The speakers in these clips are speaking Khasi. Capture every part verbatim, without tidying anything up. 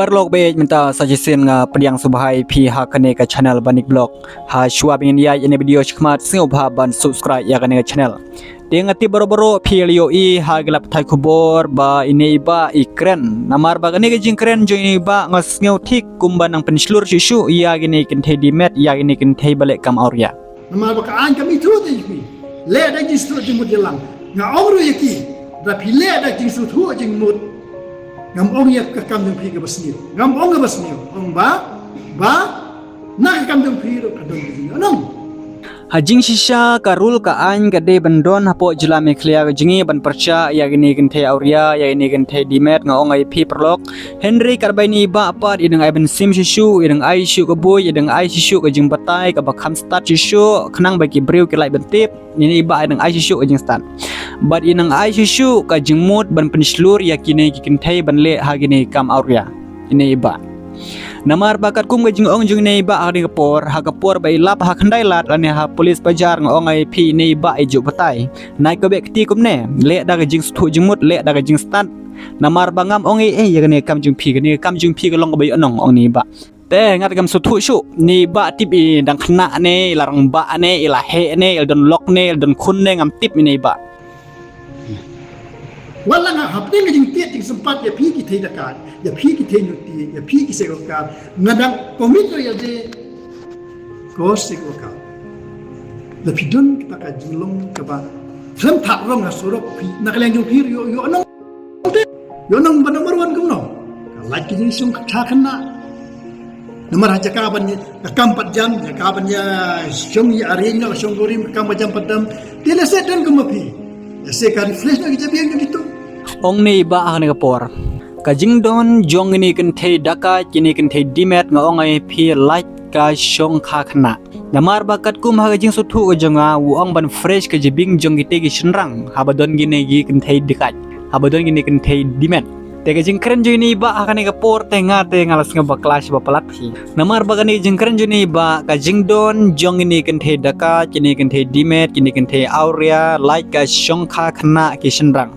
Paralok bad mynta sa shisien nga pdiang sngewbha ïa phi ha kane ka channel Banik Vlog. Ha shuwa ba ngin ïa ïa ine video shikmat sngewbha ban subscribe ïa kane ka channel. Te nga tip baroh baroh phi la ïohi ha ki lad pathai khubor ba ine i bah i kren. Namar ba kane ka jingkren jong ine i bah nga sngew thik kumba nang pynshlur shuh shuh ïa kine kynthei dimet ïa kine kynthei ba leh kam awria. Namar ba ka aiñ kam ithuh te ïa phi. Leh da jingsngewthuh jingmut ïa lang. Nga ong ruh ïa ki. Da phi leh da jingsngewthuh jingmut. Ngam ong ïa ka kam jong phi kaba sniew. Ngam ong kaba sniew. Ong ba. Ba. Na ka kam jong phi ruh ka don ka jingïohnong. Ha jingshisha ka rule ka aiñ ka dei ban don hapoh jylla Meghalaya ka jong ngi ban pyrshah ïa kine kynthei awria ïa kine kynthei dimet nga ong ïa phi paralok. Hynrei katba ine i bah pat i dang ai ban sim shuh shuh, i dang ai shuh ka buit, i dang ai shuh shuh ka jingbatai kaba kham stad shuh shuh khnang ba ki briew ki lah ban tip. Ine i bah i dang ai shuh shuh ka jingstad. Bad i dang ai shuh shuh ka jingmut ban pynshlur ïa kine ki kynthei ban leh ha kine kam awria. Ine i bah. Namar ba katkum ka jingong jong ine i bah ha kane ka por, ha ka por ba i lap ha khyndai lad lane ha police bajar nga ong ïa phi ine i bah i ju batai. Nai ko beh kti kumne, leh da ka jingsngewthuh jingmut, leh da ka jingstad. Namar ba ngam ong ei ei ïa kane ka kam jong phi, kane ka kam jong phi ka long kaba ïohnong ong ine i bah. Te ngat kam sngewthuh shuh, ine i bah tip i dang khynnah ne, i la rangbah ne, i la heh ne, i la don lok ne, i la don khun ne, ngam tip ine i bah. Wat la nga hapdeng ka jingtied jingsympat ïa phi ki thei dakaid, ïa phi ki thei nongtied, ïa phi ki sex worker, nga dang commit ruh ïa de ko sex worker. La phi don kata ka jinglong kaba khlem thad rong ha surok phi, na ka liang jong phi ruh ïoh, ïohnong. Ïohnong ba number one kumno? Ka lait ka jingshong kha khynnah. Namar ha jaka ban ïa ka kam pat jam, jaka ban ïa shong ïa arrange noh, shong kurim, ka kam ba jam pat dam. Te lehse don kum ma phi. Lehse ka refresh noh ki jabieng jong kitu. Ong ine i bah ha kane ka por. Ka jingdon jong kine kynthei dakaid, kine kynthei dimet nga ong ïa phi lait ka shong kha khynnah. Namar ba katkum ha ka jingsngewthuh ka jong nga u ong ban fresh ka jabieng jong kite ki shynrang haba don kine ki kynthei dakaid, haba don kine kynthei dimet. Te ka jingkren jong ine i bah ha kane ka por te nga te nga la sngew bakla sha ba palat phi. Namar ba kane ka jingkren jong ine i bah, ka jingdon jong kine kynthei dakaid, kine kynthei dimet, kine kynthei awria, lait ka shong kha khynnah ki shynrang.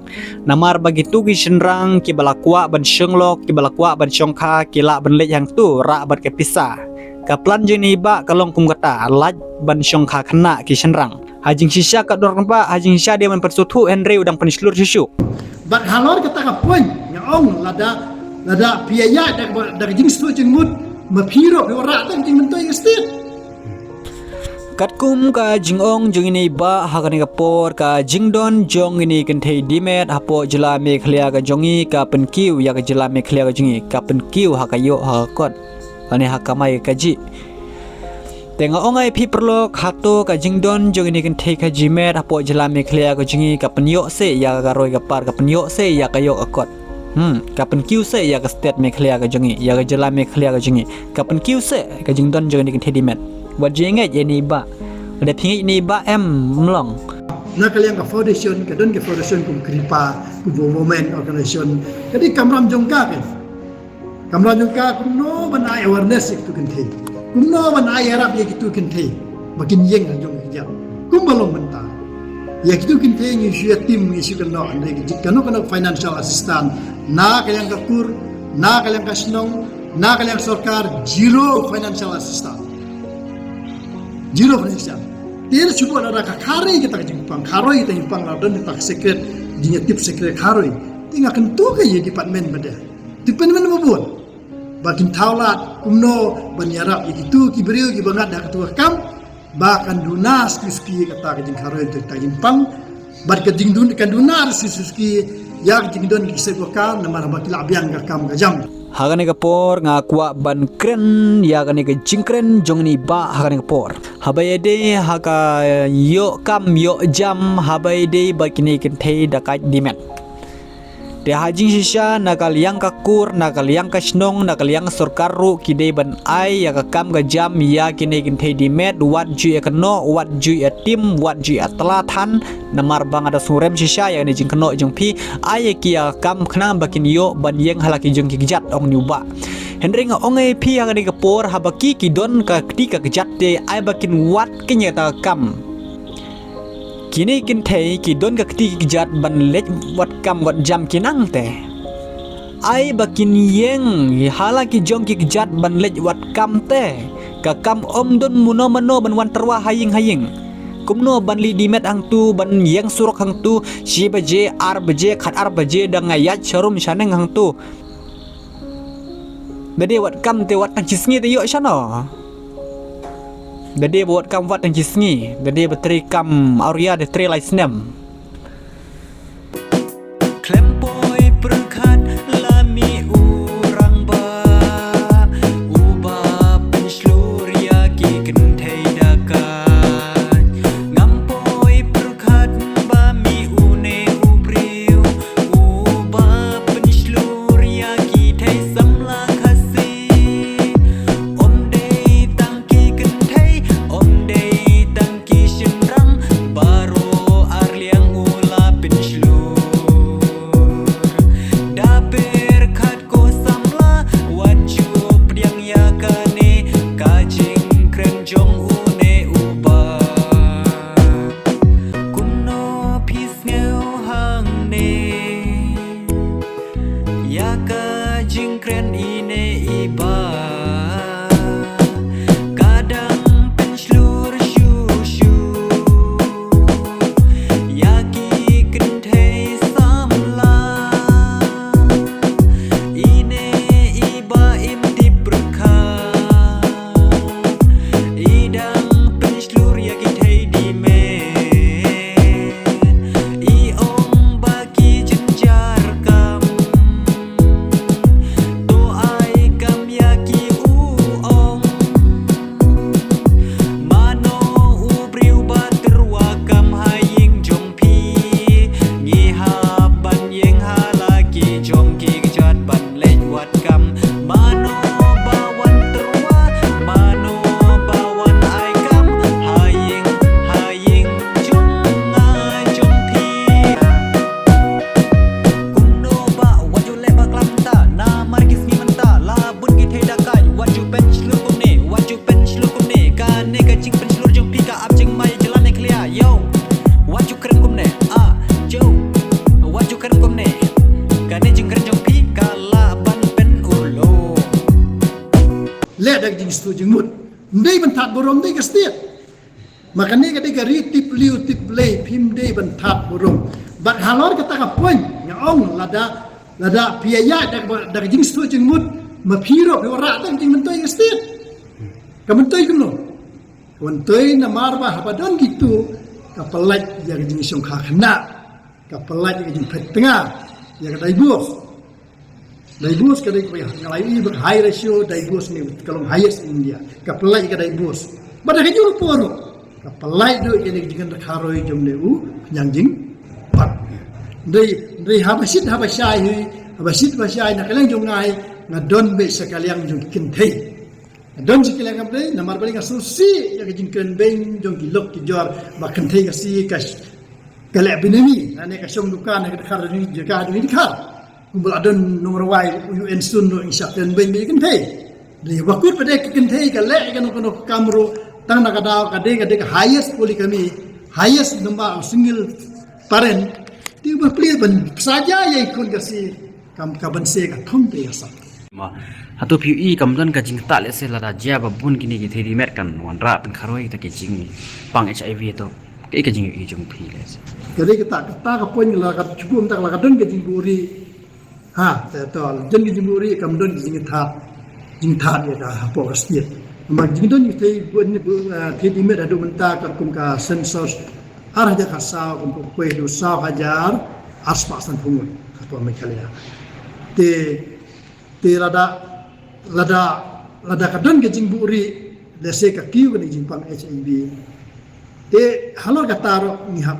Namar ba kitu ki shynrang kiba la kwah ban shong lok, kiba la kwah ban shong kha, ki lah ban leit hangtu rah bad ka pisa. Ka plan jong ine i bah ka long kum kata, lait ban shong kha khynnah ki shynrang. Ha jingshisha ka dor kynpa, ha jingshisha dei ban pynsngewthuh hynrei u dang pynshlur shuh shuh. Bad halor kata ka point nga ong lada, lada phi ïa ïa da, da ka jingsngewthuh jingmut ma phi ruh phi wanrah da ka jingmyntoi ka state. Katkum ka jingong jong ine i bah ha kane ka por, ka jingdon jong kine kynthei dimet hapoh jylla Meghalaya ka jong ngi ka pynkiew ïa ka jylla Meghalaya ka jong ngi, ka pynkiew ha ka ïoh ha ka kot lane ha ka kamai ka kajih. Te nga ong ïa phi paralok, hato ka jingdon jong kine kynthei ka dimet hapoh jylla Meghalaya ka jong ngi ka pynïoh seh ïa ka roi ka par, ka pynïoh seh ïa ka ïoh ka kot. Hmm, ka pynkiew seh ïa ka state Meghalaya ka jong ngi, ïa ka jylla Meghalaya ka jong ngi. Ka pynkiew seh ka jingdon jong kine kynthei dimet. Wat ju ngeit ïa ine i bah. Lada phi ngeit ïa ine i bah em, ym long. Na ka liang ka foundation, ka don ka foundation kum KRIPA, kum Women Organization. Ka dei kamram jong ka kan. Kamram jong ka kumno ban ai awareness ïa kitu kynthei. Kumno ban ai ïarap ïa kitu kynthei ba kin ïeng ha jong ki jam. Kumba long mynta. Ïa kitu kynthei ngi shu ïatim, ngi shu kynnoh hynrei ki jingkynnoh, kynnoh financial assistance. Na ka liang ka kur, na ka liang ka shnong, na ka liang sorkar, zero financial assistance. Zero financial. Te shu buh lada ka kharoi kita ka jingpang, kharoi kita jingpang, la don kita ka secret, jingïatip secret kharoi. Te nga kyntu ka ïa department ba dei. Department ba bun. Ba kin thaw lad kumno ban ïarap ïa kitu ki briew kiba ngat da katu ka kam. Ba kan duna suki suki kata ka jingkharoi, kata ka jingpang. Bad ka jingduna, kan duna suki suki ïa ka jingdon ki sex worker namar ba ki lah biang ka kam ka jam. Ha kane ka por nga kwah ban kren ïa kane ka jingkren jong ine i bah ha kane ka por. Haba ïadei ha ka ïoh kam ïoh jam, haba ïadei bad kine kynthei dakaid dimet. Te ha jingshisha na ka liang ka kur, na ka liang ka shnong, na ka liang sorkar ruh ki dei ban ai ïa ka kam ka jam ïa kine kynthei dimet, wat ju ïa kynnoh, wat ju ïa tim, wat ju ïa tla than, namar ba nga da sngew rem shisha ïa kane jingkynnoh jong phi, ai ïa ki ïa ka kam khnang ba kin ïoh ban ïeng ha la ki jong ki kjat ong ine i bah. Hynrei nga ong ïa phi ha kane ka por haba ki ki don ka kti ka kjat te ai ba kin wad kane ka kam. Kine kynthei ki don ka kti ki kjat ban leit wad kam wad jam ki nang te. Ai ba kin ïeng ha la ki jong ki kjat ban leit wad kam te. Ka kam ym don mano mano ban wan tyrwa ha ïing ha ïing. Kumno ban leit di met hangtu, ban ïeng surok hangtu, shi baje, ar baje, khat ar baje da nga ïaid sharum shaneng hangtu. Da dei wad kam te wad tang shi sngi te ïoh shano. Da dei ba wad kam wad tang shi sngi, da dei ba trei kam awria da trei lai snem. Khlem poi pyrkhat la mih u rangbah uba pynshlur ïa ki kynthei da ka. Ngam poi pyrkhat ba mih une u briew uba pynshlur ïa ki thei samla Khasi. Ym dei tang ki kynthei, ym dei tang ki shynrang, baroh ar liang u la pynshlur. Da pyrkhat ko samla, wat ju pdiang ïa kane ka jingkren jong une u bah. Kumno phi sngew hangne ïa ka jingkren ine i bah? Ka dang pynshlur shuh shuh ïa ki kynthei samla. Ine i bah im tip pyrkhat, i dang pynshlur ïa ki thei di me. I ong ba ki jynjar kam. To ai kam ïa ki, u ong. Mano u briew ba tyrwa kam ha ïing jong phi? Ngi hap ban ïeng ha la ki jong ki kjat ban leit wad kam. Mano ba wan tyrwa, mano ba wan ai kam ha ïing, ha ïing jong nga jong phi. Kumno ba wat ju leh bakla mynta, namar ki sngi mynta la bun ki thei da kait. Wat ju pynshlur kumne, wat ju pynshlur kumne. Kane ka jingpynshlur jong phi ka ap jingma ïa jylla ne khlieh, yo. Wat ju kren kumne, ah, yo. Wat ju kren kumne. Kane jingkren jong phi ka lah ban pynurlong. Leh da ka jingsngewthuh jingmut. Ym dei ban thad burom, ym dei ka stieh. Ma kane ka dei ka ri tip liew tip Blei, phim dei ban thad burom. Bad halor kata ka point nga ong, lada, lada phi ïaid da ka, da ka jingsngewthuh jingmut, ma phi ruh phi wanrah da ka jingmyntoi ka stieh. Ka myntoi kumno? Ka myntoi namar ba haba don kito ka pynlait ïa ka jingshongkha khynnah, ka pynlait ïa ka jingphet tnga, ïa ka divorce. Divorce ka dei kaba nga la ïohi ba high ratio divorce ne ka long highest in India. Ka pynlait ka divorce. Bad ha kajuh ka por ruh ka pynlait ruh ïa kane ka jingkren kharoi jong une u khñiang jingpang. Hynrei, hynrei haba shit haba shai hi, haba shit haba shai na ka liang jong nga hi, nga don beit sha ka liang jong ki kynthei. Nga don sha ka liang ka kynthei, namar balei nga sngewsih ïa ka jingkren beiñ jong ki lok ki jor ba kynthei ka sngi ka, ka leh benami, lane ka shong dukan ha ka dkhar, jaka ha ka dkhar. Kumba la don nongrwai U N Sun ruh ngi shah kren beiñ bad ki kynthei. Dei ba kut pat de ki kynthei ka leh kano kano ka kam ruh tang na ka daw ka dei, ka dei ka highest polygamy, highest number of single parent. Te ba plie ban saja ïa i khun ka sngi kam ka ban se ka thong te ïa sa. Ma hato phi ïohi kam don ka jingktah lehse lada jia ba bun kine ki thei di met kan wanrah pynkharoi ta ki jingpang H I V to. Kaei ka jingïohi jong phi lehse? Ka dei kata, kata ka point la ka chukum ta la ka don ka jingbuhrieh. Ha, te to, jon ki jingbuhrieh kam don ki jingthad, jingthad ïa ka hapoh ka state. Namar jingdon ki thei bun, bun, ah, thei di met haduh mynta ka kum ka census ar hajar khatsaw, kum ka poi haduh saw hajar arspah sanphew ngut hapoh Meghalaya. Te, te lada, lada, lada ka don ka jingbuhrieh, lehse ka kiew kane ka jingpang H I V. Te halor kata ruh ngi hap,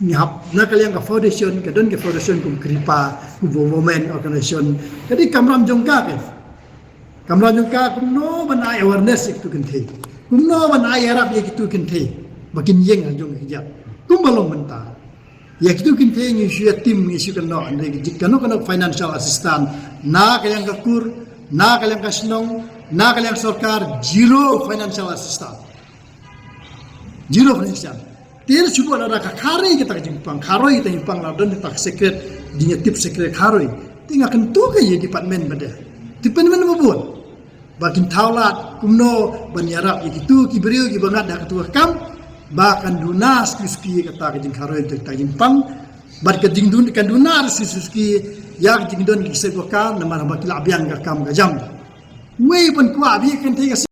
ngi hap na ka liang ka foundation, ka don ka foundation kum KRIPA, kum Women Organization. Ka dei kamram jong ka, ka kamram jong ka kumno ban ai awareness ïa kitu ki kynthei, kumno ban ai ïarap ïa kitu ki kynthei ba kin ïeng ha jong ki kjat kumba long mynta. Ïa kitu ki kynthei ngi shu ïa tim, ngi shu kynnoh, ngi kano kano financial assistance na ka liang ka kur, na ka liang ka shnong, na ka liang sorkar, zero financial assistance. Zero financial. Te shu buh lada ka kharoi kita ka jingpang, kharoi kita jingpang, la don kita ka secret, jingïatip secret kharoi. Te nga kyntu ka ïa department ba dei, department ba bun, ba kin thaw lad kumno ban ïarap ïa kitu ki briew kiba ngat da katu ka kam, ba kan duna suki suki kata ka jingkharoi, kata ka jingpang, bad ka jingduna, kan duna suki suki ïa ka jingdon ki seng ka kam, namar ba ki la biang ka kam ka jam. Wei ban kwah ba ïa kane ka